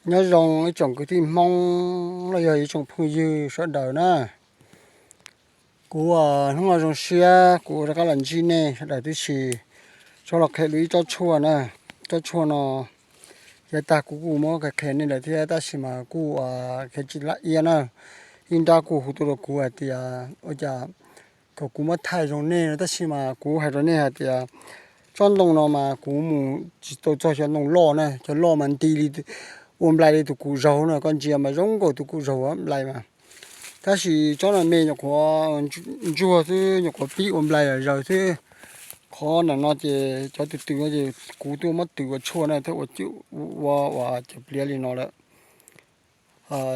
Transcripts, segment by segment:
Nyob zoo ib tsoom kwv tij Hmoob los yog ib tsoom phooj ywg sawv daws na. Kuv hnub no zoo siab kuv rov qab los ntsib nej sawv daws tib si. Tso los qhia dua ib tsob tshuaj na. Tsob tshuaj no yav tag kuv kuj muab qhia nej lawm thiab tab sis mas kuj qhia tsis laj iab na. Ib nrab kuj hu tuaj rau kuv hais tias ua cas kom kuv muab thaij zoo nej no tab sis mas kuv hais rau nej hais tias tsob ntoo no mas kuv mus tsis tau txog cov ntoo loj na, cov loj mas nti li, ua nplai li tus kuj zaug na, koj ntsia mas zoo nkaus tus kuj zaug nplai mas. Tab sis tsob no me nyuam qhuav ntsuag xwb, nyuam qhuav pib ua nplai zaws xwb. Qhov ntawm no ces cov tws tws no ces kuv tuaj muab tws ua tshuaj na thiab ua ua cov pliav li no lawm.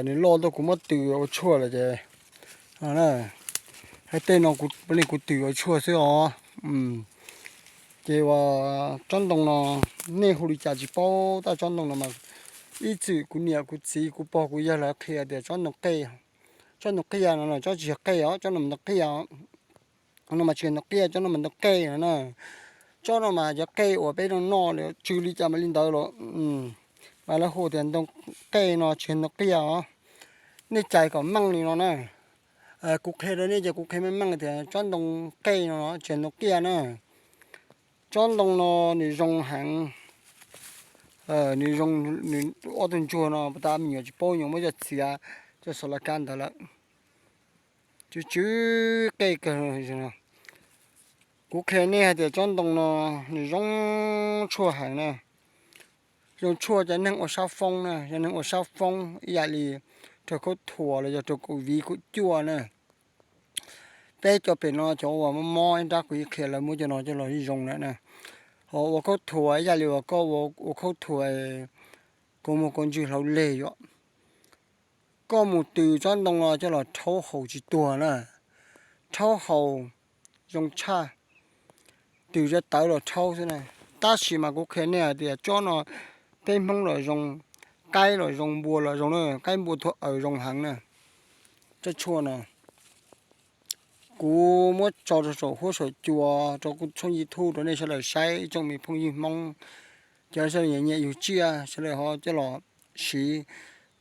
Nws loj tuaj kuv muab tws ua tshuaj lawm ces hais tej no kuv tws ua tshuaj xwb os. Ces uas tsob ntoo no nej hu li cas tsis paub tab tsob ntoo no mas ib txwm kuv niam kuv txiv kuv pog kuv yawg lawv qhia tias tsob ntoo qej, tsob ntoo qej no tsob tsis yog qej os, tsob no mas ntoo qej no mas tsis yog ntoo qej, tsob no mas ntoo qej no na. Tsob no mas cov qej uas peb noj noj tsw li cas mas li ntawd los mas lawv hu tias ntoo qej no tsis yog ntoo qej os. Nej cais kom meej li no na. Kuv qhia rau nej ces kuv qhia meej meej tias tsob ntoo qej no tsis yog ntoo qej na. Tsob ntoo no nws zoo heev, nws zoo, nws ob tug ntsuag no pas tas me nyuam tsis paub nyuam muab coj txiav coj xov la kab ntawd lawm. Tsw tsw qej kawg. Kuv qhia nej hais tias tsob ntoo no nws zoo tshuaj heev na. Zoo tshuaj cov neeg ua sab foob na, cov neeg ua sab foob ib yam li raug khaub thuas los yog raug kaum viv kaum cuaj na. Peb cov pem no cov uas mob mob ib nrab kuv ib qhia lawv muab cov no coj los zoo lawm na. Ho ua khaub thuas ib yam li uas koj ua khaub thuas, kua muag kua ntswg hlau leg yom. Koj mus tws tsob ntoo no coj los rhaub haus tsis tuag na. Rhaub haus zoo tshaj, tws zaj tawv los rhaub xwb na. Tab sis mas kuv qhia nej hais tias tsob no peb Hmoob los zoo, qaib los zoo, npua los zoo na, qaib npua thuam aws zoo heev na. Tsob tshuaj no kuv muab tso rau saum huab saum cua rau kuv tshooj YouTube rau nej sawv daws saib, ib tsoom me phooj ywg Hmoob, cov sawv daws nyiam nyiam yug tsiaj sawv daws ho coj los siv.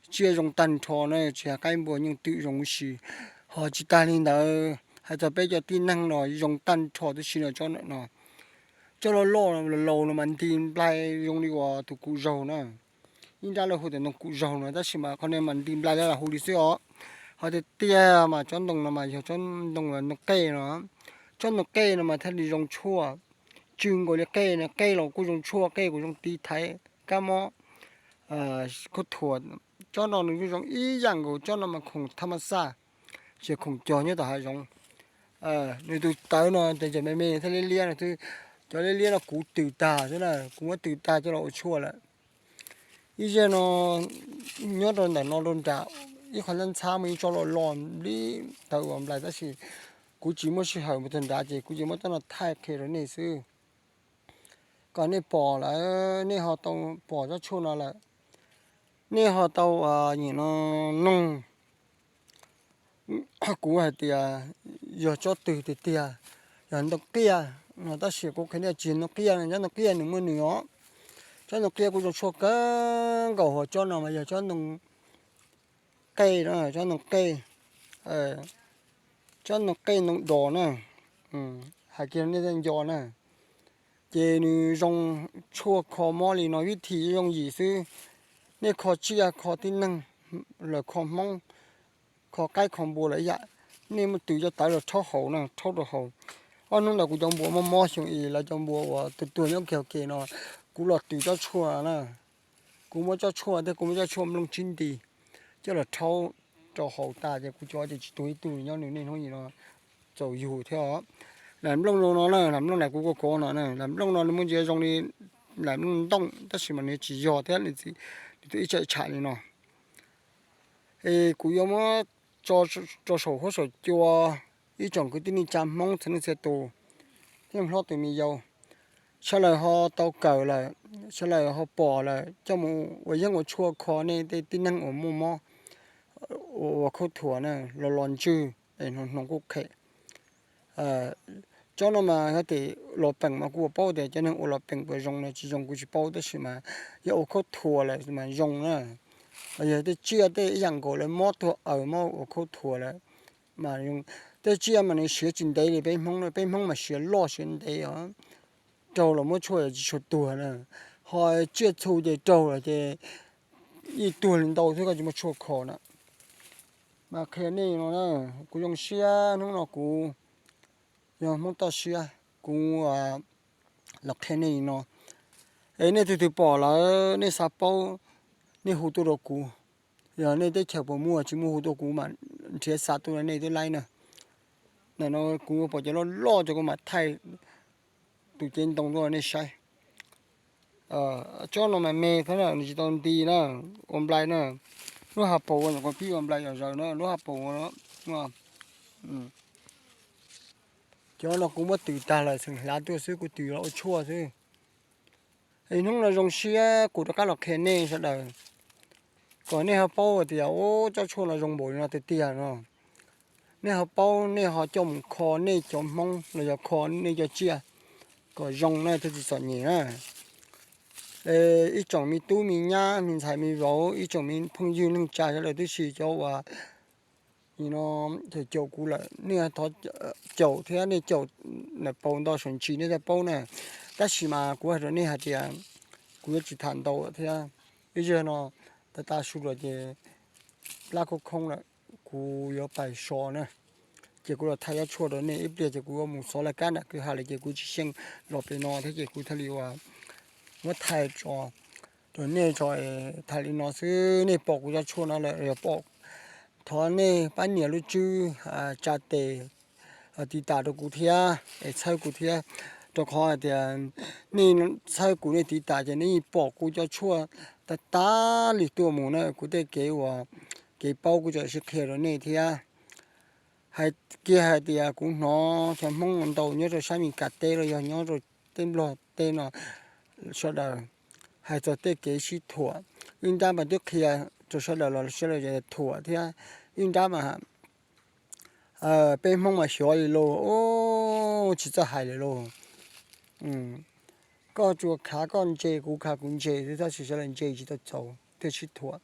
Tsiaj zoo tag nrho na, tsis hais qaib npua nyooj twm zoo huv si. Ho tsis tag li ntawd hais txog peb cov tib neeg no zoo tag nrho tib si no, tsob ntawm no coj los loj laus no mas nti nplai zoo li uas tus kuj zaug na. Ib nrab lawv hu tias ntoo kuj zaug no tab sis mas qhov no mas nti nplai lawv lam hu li xwb os. Ho tiag tiag mas tsob ntoo no mas yog tsob ntoo ntoo qej no. Tsob ntoo qej no mas thiaj li zoo tshuaj, tsw nkaus li qej no, qej los kuj zoo tshuaj, qej kuj zoo tiv thaiv kab mob, khaub thuas. Tsob no nws kuj zoo ib yam nkaus, tsob no mas khoom thab mab xaj, ces khoom cog nyob tom hav zoov. Nws tus tawv no ces me me thiab liab liab no, cov liab liab no kuv tws tag xwb na, kuv muab tws tag coj los ua tshuaj lawm. Ib zaj no nyob rau ntawm no rau nram ib qho ntxhab ntxhab muaj ib tsob loj loj li tawv uas nplai tab sis kuv tsis muaj sij hawm mus txog nrad ces kuv tsis muab tsob no thaij qhia rau nej xwb. Kom nej pom lawm, nej ho tau pom tsob tshuaj no lawm, nej ho tau nim no noog kuv hais tias yog tsob twg tiag tiag, yog ntoo qiaj no tab sis kuv qhia nej tsis yog ntoo qiaj, tsob ntoo qiaj nws muaj nws os. Tsob ntoo qiaj kuj zoo tshuaj kawg nkaus, ho tsob no mas yog tsob ntoo qej no, tsob ntoo qej, tsob ntoo qej ntoo dos na, hais kiag nej thiaj nco na. Ces nws zoo tshuaj kho mob li no, vib thim zoo yim xwb. Nej kho tsiaj kho tib neeg, los kho hmoob, kho qaib kho npua lawm ib yam, nej muab tws cov tawv los rhaub haus na, rhaub rau haus. Ob hnub ntawd kuv cov npua mob mob xyoo es lawv cov npua uas tuag tuag nyob kiag ke no, kuv los tws tsob tshuaj na. Kuv muab tsob tshuaj thiab kuv muab tsob tshuaj nplooj tsib nti coj los rhaub rau haus tas ces kuv cov ces tsis tuag ib tug li nyob nws niaj hnub nim no txaus yug thiab os. Lam nplooj no na, lam nplooj lam kuv kov kov no na, lam nplooj no nws muaj ntsis zoo li lam nplooj ntooj tab sis mas nws tsis yog thiab, nws tus ib txawm tsham li no. Es kuv yuav muab tso rau saum huab saum cua, ib tsoom kwv tij neej tsa Hmoob txhua leej txhia tus, thiab hlob tus me yau, sawv daws ho tau kawm lawm, sawv daws ho pom lawm coj mus ua yeeb ua tshuaj kho nej tej tib neeg uas muaj mob, ua khaub thuas na, los los ntswg es hnoos hnoos kuj qhem. Tsob no mas yog tias los peem mas kuv ua paub tias cov neeg ua los peem puas zoo no tsis zoo kuv tsis paub tab sis mas yog ua khaub thuas lawm mas zoo na. Yog tej tsiaj tej ib yam nkaus lawv mob tuag aws mob ua khaub thuas lawm. Mas tej tsiaj mas nws siav tsis ntev li peb Hmoob, peb Hmoob mas siav loj siav ntev os. Raug los muab tshuaj tsis tshua tuag na. Ho tsiaj txhu ces raug los ces yeej tuag li ntau thiab, koj tsis muaj tshuaj kho na. Mas qhia nej no na, kuv zoo siab hnub no kuv yog Hmoob toj siab, kuv los qhia nej li no. Es nej tus twg pom lawm nej xav paub, nej hu tuaj rau kuv. Yog nej teb chaws puas muaj tsis muaj hu tuaj kuv mam nrhiav xa tuaj rau nej twb laib na. Nim no kuv pom cov loj loj cov kuv mam thaij tus cev ntoo tuaj rau nej saib. Tsob no mas me thiab na, nws tsis tau nti na, ua nplai na. Lub ha paus ua nyuam qhuav pib ua nplai zom zaws na, lub ha paus ua cov no kuv muab tws tag lawm, xeem hlav tuaj xwb, kuv tws los ua tshuaj xwb. Es hnub no zoo siab kuv rov qab los qhia nej sawv daws kom nej ho paub tias ua tsob tshuaj no zoo npaum li no tiag tiag no. Nej ho paub nej ho coj mus kho nej cov Hmoob los yog kho nej cov tsiaj kom zoo na thiaj tsis txom nyem na. Ib tsoom me tub me nyab me ntxhais me vauv, ib tsoom me phooj ywg neej tsa sawv daws tib si, cov uas no caum kuv lawm nej thov caum thiab, nej caum paus ntau saum ntsis nej thiaj paub na. Tab sis mas kuv hais rau nej hais tias kuv yuav tsis tham ntau thiab. Ib zaug no tas tas su lawm ces plab khoob khoob lawm, kuv yuav pais so na. Ces kuv los thaij tsob tshuaj rau nej ib pliag ces kuv yuav mus xov laj kab nram kwj ha lawm ces kuv tsis xyeej los pem no thiab ces kuv thiaj li ua muab thaij tso rau nej tso. Tham li no xwb, nej pom kuv tsob tshuaj no lawm yog pom, thov nej pab nias lub tswb tsa tes tiv tam rau kuv thiab es txhawb kuv thiab, rau qhov hais tias nej txhawb kuv nej tiv tam ces nej yeej pom kuv cov tshuaj tag tag li tuaj mus na, kuv tej kev uas kev paub kuv tseem sib qhia rau nej thiab. Hais kiag hais tias kuv hnov cov Hmoob ntau nyob rau sab Mes Kas teb los yog nyob rau teb Nplog teb no sawv daws hais txog tej kev sib thuam, ib nrab mas twb qhia rau sawv daws los sawv daws thuam thiab, ib nrab mas peb Hmoob mas xyov li lauj, tsis txawj hais li lauj. Koj tsuas khav koj ntse, kuv khav kuv ntse xwb, tab sis sawv daws ntse tsis tau txaus thiaj sib thuam.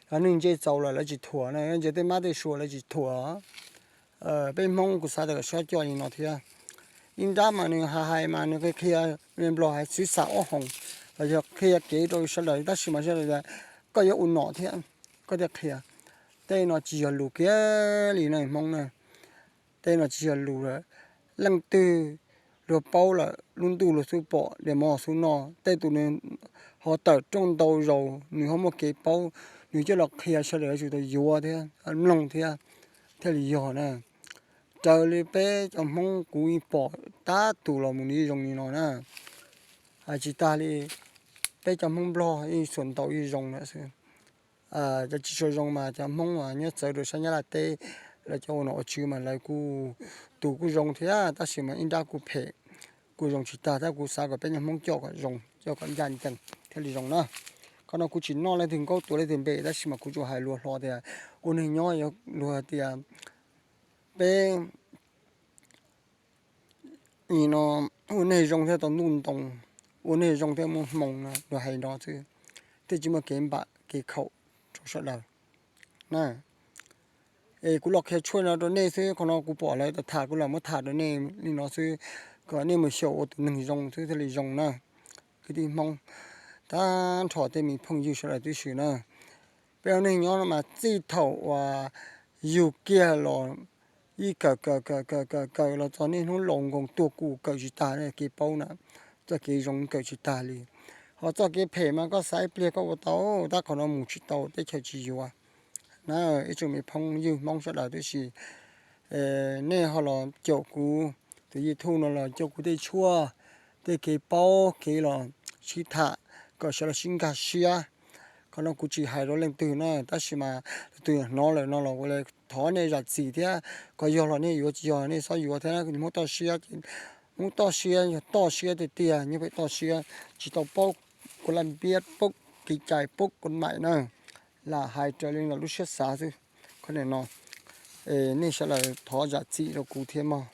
Yog neeg ntse txaus lawm lawv tsis thuam na, ntse tej mab tej sua lawv tsis thuam. Peb Hmoob kuv xav tias kom sib coj li no thiab. Ib nrab mas nws hais hais mas nws qhia qhia, Nplog hais xwb xav ob hoos, los yog qhia kev rau sawv daws, tab sis mas sawv daws tias koj yuav ua nom thiab koj thiaj qhia. Tej no tsis yog lus kiag li na Hmoob na. Tej no tsis yog lus lawm. Leej twg luag paub lawm lub ntuj luag xub pom, diav mov xub noj, tej tus nws ho tawm rooj ntau zaus nws ho muaj kev paub, nws coj los qhia sawv daws yuav tsum tau yuav thiab mloog thiab, thiaj li yog na. Raws li peb cov Hmoob kuv yeej pom tab tus los mus nws yeej zoo li no na. Hais tsis tas li, peb cov Hmoob Nplog yeej xuas ntau yeej zoo lawm xwb. Cov tsis tshua zoo mas cov Hmoob nyob txawv rau sab Nyab Laj teb, lawv cov ua nom ua tswv mas lawv kuj, tus kuj zoo thiab tab sis mas ib nrab kuj phem, kuj zoo tsis tag, tab kuv xav kom peb cov Hmoob coj kom zoo, coj kom ncaj ncees thiaj li zoo na. Qhov no kuv tsis noj leej twg nkaub tuav leej twg npe, tab sis mas kuv tsuas hais luag hlo tias ua neeg nyob yuav luag tias peb no ua neeg zoo thiaj tau ntuj ntoo, ua neeg zoo thiaj muaj hmoo no, luag hais no xwb, thiaj tsis muaj kev npam kev khaum rau sawv daws na. Es kuv los qhia tshuaj no rau nej xwb, qhov no kuv pom lawv tham kuv los muab tham rau nej li no xwb, kom nej mus xyaum ua tus neeg zoo xwb thiaj li zoo na. Kwv tij Hmoob, tag nrho tej me phooj ywg sawv daws tib si na, peb ua neeg nyob no mas txij thaum uas yug kiag los yeej kawm kawm kawm kawm kawm kawm los txog niaj hnub laus nkoos tuag kuj kawm tsis tag kev paub na, txoj kev zoo kawm tsis tag li. Ho txoj kev phem mas koj xav ib pliag koj ua tau, tab qhov no mus tsis tau, teb chaws tsis yuav na. Ib tsoom me phooj ywg Hmoob sawv daws tib si, nej ho los caum kuv tus YouTube no los caum kuv tej tshuaj, tej kev paub kev los sib tham kom sawv daws sib nkag siab. Qhov no kuv tsis hais rau leej twg na, tab sis mas leej twg hnov lawm no los ua li thov nej zam txim thiab, kom yog los nej yuav, tsis yog nej txhob yuav thiab. Hmoob toj siab, Hmoob toj siab yog toj siab tiag tiag, nyob pem toj siab, tsis tau paub kua laj npiab, paub kev cai, paub kua maim na, lam hais raws li lub siab xav xwb. Qhov no nej sawv daws thov zam txim rau kuv thiab mog.